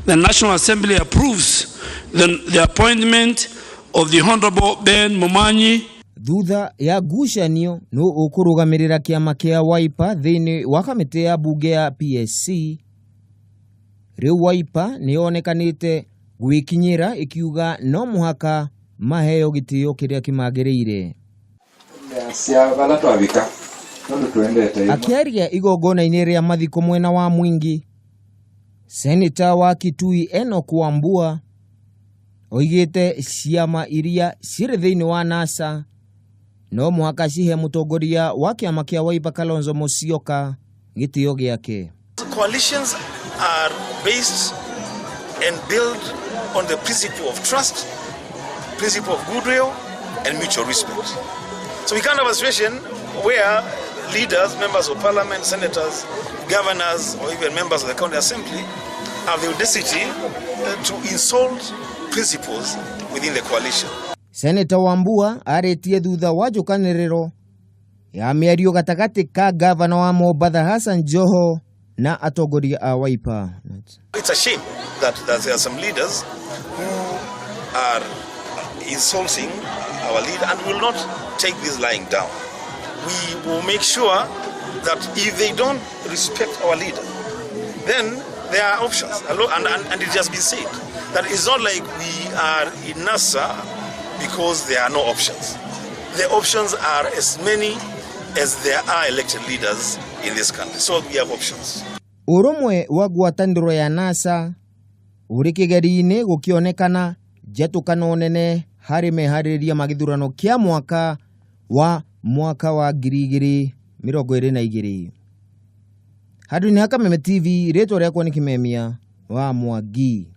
The National Assembly approves the appointment of the Honorable Ben Momanyi. Thutha ya ngucanio nũ ũkũrũgamĩrĩra kĩama kĩa Wiper thĩinĩ wa kamĩtĩ ya mbunge ya PSC, rĩu Wiper nĩ yonekanĩte gwĩkinyĩra ĩkiuga no mũhaka maheo gĩtĩo kĩrĩa kĩmagĩrĩire. Cia vala twavika tondu tuendete. Akĩaria igongona-inĩ rĩa mathiko mwena wa Mwingi, Seneta wa Kitui Enoch Wambua oigĩte ciama iria cirĩ thĩinĩ wa NASA no mũhaka cihe mũtongoria wa kĩama kĩa Wiper Kalonzo Musyoka gĩtĩo gĩake. Coalitions are based and built on the principle of trust, principle of goodwill, and mutual respect. So we can't have a situation where leaders, members of parliament, senators, governors, or even members of the county assembly have the audacity to insult principles within the coalition. Seneta Wambua arĩtie thutha wa njũkanĩrĩro ya mĩario gatagatĩ ka gavana wa Mombatha Hassan Joho na atongoria a Wiper. It's a shame that there are some leaders who are insulting our leader, and will not take this lying down. We will make sure that if they don't respect our leader, then there are options. And it has been said that it's not like we are in NASA because there are no options. The options are as many as there are elected leaders in this country. So we have options. Ũrũmwe wa ngwatanĩro ya NASA ũrĩ kĩgeri-inĩ gũkĩonekana njatũkano nene harĩ meharĩrĩria ma gĩthurano kĩa mwaka wa 2022. Handũ-inĩ ha Kameme TV, rĩtwa rĩakwa nĩ Kimemia wa Mwangi.